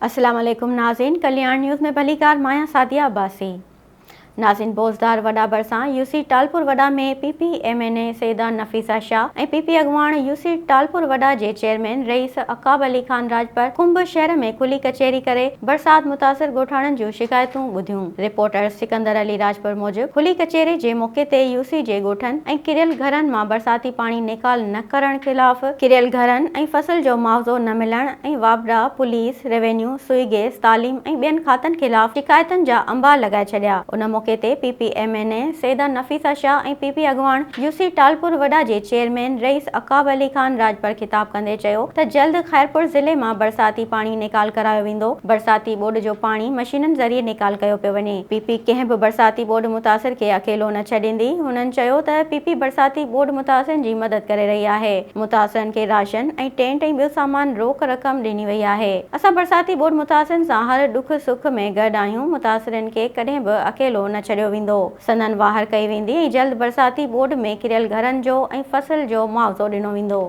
السلام عليڪم ناظرين ڪلياڻ نيوز ۾ ڀليڪار مان آهيان سعديه عباسي ناظرين بوزدار وڏا ڀرسان يو سي ٽالپور وڏا ۾ P P M N A Syeda Nafisa Shah ۽ P P اڳواڻ يو سي ٽالپور وڏا جي چيئرمين رئيس عقاب علي خان راڄپر ڪنب شهر ۾ کلي ڪچهري ڪري برسات متاثر ڳوٺاڻن جون شڪايتون ٻڌيون رپورٽر سڪندر علي راڄپر موجب کلي ڪچهري جي موقعي تي يو سي جي ڳوٺن ۽ ڪريل گهرن مان برساتي پاڻي نيڪال نه ڪرڻ خلاف ڪريل گهرن ۽ فصل جو معاوضو نه ملڻ ۽ واپڊا، پوليس، روينيو، سوئي گئس، تعليم ۽ ٻين کاتن خلاف شڪايتن جا انبار لڳائي ڇڏيا. ان موقعي تي P P M N A Syeda Nafisa Shah ۽ P P اڳواڻ يو سي ٽالپور وڏا جي چيئرمين رئيس عقاب علي خان راڄپر خطاب ڪندي چيو ته جلد خيرپور ضلعي مان برساتي پاڻي نيڪال ڪرايو ويندو، برساتي ٻوڏ جو پاڻي مشينن ذريعي نيڪال ڪيو پيو وڃي، پي پي ڪنهن به برساتي ٻوڏ متاثر کي اڪيلو نه ڇڏيندي، هنن چيو ته پي پي برساتي ٻوڏ متاثرن جي مدد ڪري رهي آهي. متاثرن کي راشن ۽ ٽينٽ ۽ ٻيو سامان روڪ رقم ڏني وئي آهي. اسان برساتي ٻوڏ متاثرن سان هر ڏک سک ۾ گڏ آهيون، متاثرين کي ڪڏهن به اڪيلو نه ڇڏيو ويندو، سندن واهر ڪئي ويندي ۽ جلد برساتي ٻوڏ ۾ ڪريل گهرن جو ۽ فصل جو معاوضو ڏنو ويندو.